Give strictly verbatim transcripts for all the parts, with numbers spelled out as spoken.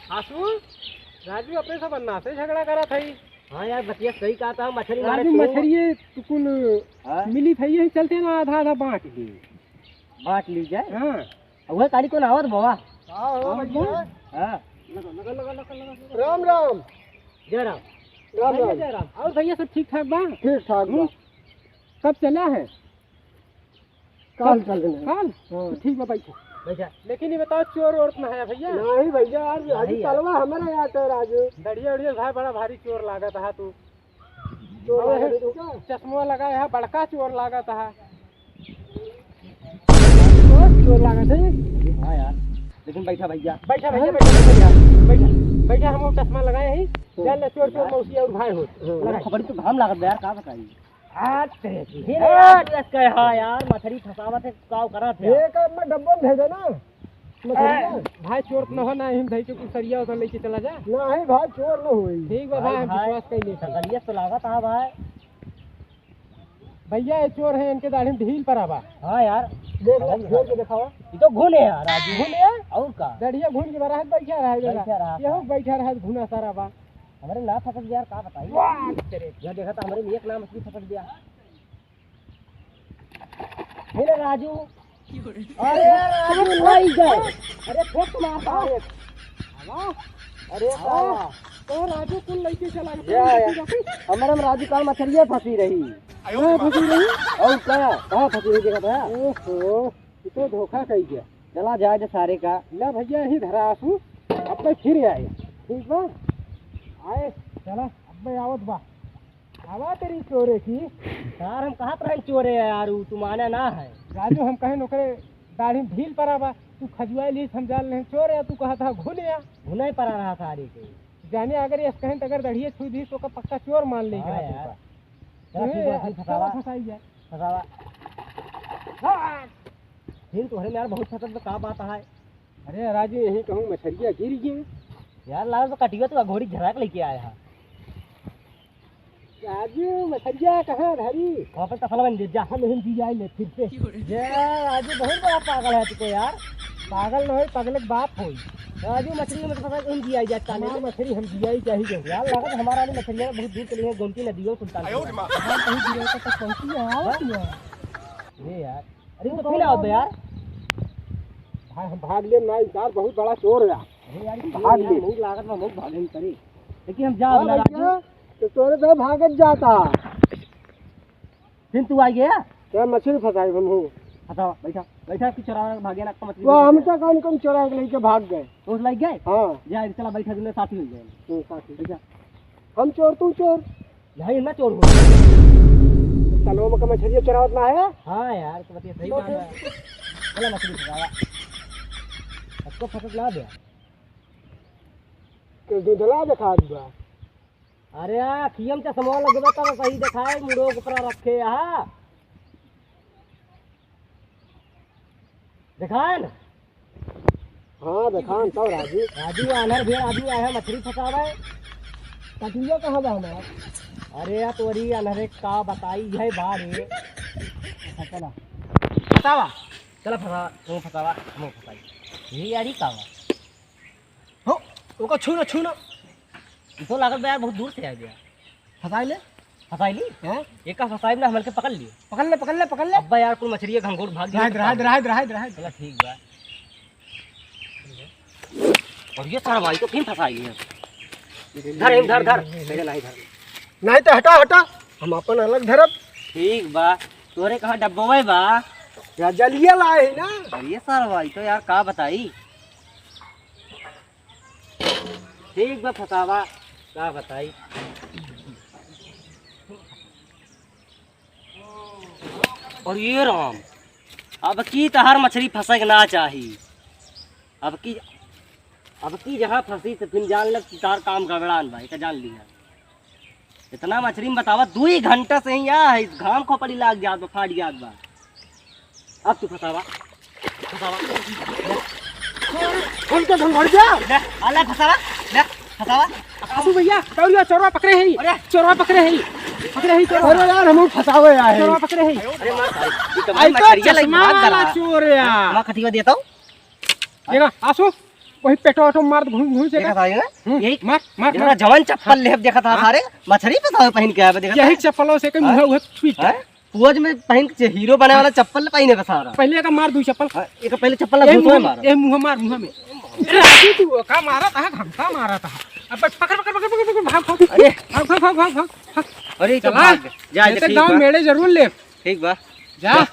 आसू, राजू अपने से बन्ना से झगड़ा करत हई। हाँ यार, बतिया सही कहा था, मछली मारे राजू, तू। मछरिये तू कुल हाँ? मिली थई, यही चलते ना आधा आधा बाँट ली। बाँट ली जाए? हाँ। वह काली कौन आवत बाबा? हाँ, हो हाँ, भैया। हाँ। लगा, लगा, लगा, लगा, लगा। राम राम। जय राम। राम भैया राम। जय राम। और भैया सब ठीक ठाक बा? ठीक ठाक बा। हम्म। कब चला है? काल चल रहे हैं। काल? हाँ। तो ठीक बा, बैठो। बैठा। लेकिन ये बताओ, चोर वोर तो ना है भैया? नहीं भैया, यार, अभी अभी है। कलवा हमारा यार तो राजू। दढ़िया उढ़िया भाई, बड़ा भारी चोर लागत है तू। चोर अबे लागत है तू का? चश्मा लगाए है, बड़का चोर लागत है। चोर, चोर लागत है। हाँ यार, लेकिन बैठा भैया। बैठा भैया, हाँ? बैठा, बैठा, बैठा। बैठा, हम चश्मा लगाए हैं। हाँ। जान ले, चोर, चोर मौसी और भाई होत। हाँ। लगा। खपड़ी तो घाम लागत बा यार, का बताई? आ, तेरे की। हे रे यार, तू ऐसे कहे, हाँ यार, मछली फंसावत है, काव करत है। ये का अपना डब्बा में भेजो ना, मछली का। भाई, चोर तो न हो ना, हम धई के कुछ सरिया उधर लेके चला जा। नहीं भाई, चोर न होई। ठीक बा भाई, भाई, हम भाई, विश्वास कर लेते हैं। सकलियत तो लागत है भाई। भैया, ये चोर है, इनके दाढ़ी में ढील परा बा। हाँ यार। देख, और देख के दिखावा। ये तो घुन है यार, राजू। घुन है? और का? दढ़िया घुन के बा, रहत बैठा रहा है, बैठा रहा। ये हो बैठा रहा है, घुना सारा बा। हमरे ना फंसत यार, का बताई? वाह, तेरे। यह देखा था, हमरे में एक नाम असली फंसत गया। हे रे राजू। अरे राजू, लई गए। अरे, फेंक मार, अरे। अरे, अरे, वाह। तो राजू, कुल लइके चला गया। या, या। हमरे में राजू काल मछरिया फंसी रही। कहाँ फंसी रही? और का? कहाँ फंसी रही देखा था? ओहो, ये तो धोखा कही गया। चला जाए दे सारे का। ला भैया, यही धरा आसू, अब फिर आए। ठीक बा? आए, चला, अब आवत बा। आवा तेरी चोरे की। यार, हम कहत रहे चोरे है यार, उ तू माने ना है। राजू, हम कहेन ओकरे दाढ़ी में ढील परा बा, तू खजुआई लीस, हम जान लेन चोर है, तू कहत हा घुन है। घुनाई परा रहा सारे के। जाने अगर ये कहेन तो अगर दढ़िए छू दीस तो ओका पक्का चोर मान लेई हाँ कहत यार। ओका। चला ठीक बा, ए, फिर अच्छा फंसावा। फंसाई जाए। फंसावा। हाँ। फिर तोहरे में यार बहुत फंसत बा, का बात है? अरे राजू, यहीं कहूँ मछरिया गिर गए। यार, लागत बा कटिया तो अघोरी झराक लेके आए हा। राजू, मछरिया कहाँ धरी? वहाँ पे तसला बन जा। हम यहीं जी आई ले फिर से। ये राजू बहुत बड़ा पागल है तू तो यार। पागल न होई, पगले के बाप होई। राजू, मछली में तो पता कहीं जी आई जाता हमार नहीं। मछली हम जी आई चाहिए। यार, लागत हमारा वाली मछलिया बहुत दूर चली है, गोमती नदी हो, सुल्तान। हमार कहीं गिरे तक पहुँची है, आवत ही है। ये यार, अरे, तो फिर आओ तो यार। भाई, हम भाग लेम ना, यार, बहुत बड़ा चोर है। अरे यार, भाग ले। बहुत लागत में बहुत भागे ही करी। लेकिन हम जा हाँ ना भैया, राजू। तो तोरे तो भागत जाता। फिर तू आ गया? क्या मछली फंसाई हम हो? फंसावा, बैठा, बैठा, कि चोरावा भागे ना, मछली वो फंसाई। हम तो कौन कौन चोरा के लेके भाग गए। तो उस लग गए? हाँ। जा, चला, बैठा, दुनो साथी हो जाए। हम्म, साथी। बैठा। हम चोर, तू चोर। भाई, ना चोर हो। तलवा में का मछरिया चोरावत ना है? हाँ यार, तो बतिया सही बात है। चला मछली फंसावा। सबको फंसत ना दे। के दूधला दिखा दिया। अरे, अखियम चश्मा लगबे तब सही दिखाए, मुड़ो के ऊपर रखे, हाँ। देखान? हाँ, देखान, तब राजू। राजू, आन्हर भी राजू आए हैं, मछली फंसावे। कटिया कहाँ बा हमार? अरे यार, तोरी आन्हरे का बताई है बारे। फंसावा। चला फंसा, तू फंसावा, हम फंसाई। ये यारी का बा? हो, ओका छू ना, छू ना। ई तो लागत बा यार, बहुत दूर से आ गया। फंसाई ले। फंसाई ली? हाँ। एका फंसाई ना, हमन के पकड़ लिए। पकड़ ले, पकड़ ले, पकड़ ले। अब्बा यार, कुल मछरिया घंघोर भाग गया। रहा दे, रहा दे, रहा दे, रहा दे, रहा दे। चला, ठीक बा। और ये सारा भाई तो फिर फंसाई लिए। धर, धर, धर। मेरे नहीं धर। नहीं तो हटा, हटा। हम अपन अलग धरब। ठीक बा। तोरे कहाँ डब्बोवे बा? या जलिया लाए है ना। और ये सारा भाई तो यार का बताई। ठीक बा, फंसावा, का बताई। और ये राम, अब की तहार मछली फंसे के ना चाही। अब की, अब की जहाँ फंसी तो फिर जान लग कि तार काम गड़बड़ान बा, एका जान लिया। इतना मछली में बतावा, दुई घंटा से ही यहाँ है, घाम खोपड़ी लाग जात बा, फाट जात बा। अब तू फंसावा, फंसावा। हमके धन भर जा। ले, आ ले फंसावा, ले, फंसावा। आसू भैया, दौड़िया, चोरवा पकड़े ही। अरे। चोरवा पकड़े ही। पकड़े ही, चोरवा। अरे यार, हम फंसावे आए हैं। चोरवा पकड़े ही। अरे मार, ये तो आई तो मछलिया लगी चश्मा भाग वाला गला। चोर है यार। मैं खटिया देता हूँ। ये ना, आसू। वही पेटो ओटो मार घूम घूम से देखा था ये? हम्म, यही मार, मार, देखा मार। था, जवन चप्पल लेब देखा था, हाँ। सारे मछरी फंसावे पहिन के आवे, देखा था? यही चप्पलों से कहीं हाँ? मुँह उहत छुई हाँ? पूज में पहिन के हीरो बने वाला चप्पल पहिने बसा रहा। पहले एका मार दू चप्पल। हाँ, एक पहले चप्पल ए, घुस में मुँह, मारा। ए, मुँह मार, मुँह में। अरे, राजू, तू का मारा था, हमका मारा था। अब बस पकड़, पकड़, पकड़, पकड़, पकड़, भाग, भाग। अरे। भाग, भाग, भाग, भाग, भाग, भाग। अरे, ये तो चला। भाग। जा, जा, ये तो ठीक गाँव बा। मेड़े जरूर ले। ठीक बा। जा। जा।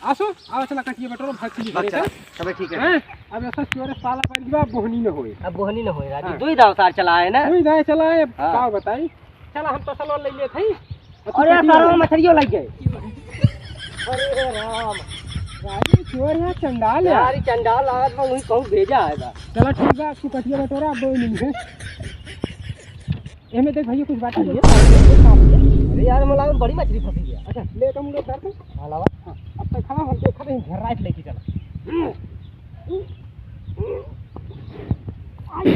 आसो, आवा चला कटिया बटोरो, भाग चली हाँ, घरे चला। का। तबे ठीक है। हैं? अब ऐसा चोरे साला बन गया, बोहनी न होए। अब बोहनी न होए, राजू। हाँ। दुई दाव सार चला है ना? दुई दाव चला है, हाँ। का बताई? चला, हम तो सलो ले लेत हई। अब तू अरे, कटिया सारा ले। मछरियो लग गए। अरे राम। राजू चोर है, चंडाल है। यार, ई चंडाल लागत बा, वही कहूँ भेजा है बा। चला, ठीक बा, तू कटिया बटोरा, अब दो मिनट है। एमे देख भैया, कुछ बात नहीं है। अरे यार, मला बड़ी मछली फंसी है। अच्छा, ले, कम उड़े कर दे। हाँ, लावा। हाँ, अब तक खड़ा हम देखा नहीं, घर रात लेके चला। अरे,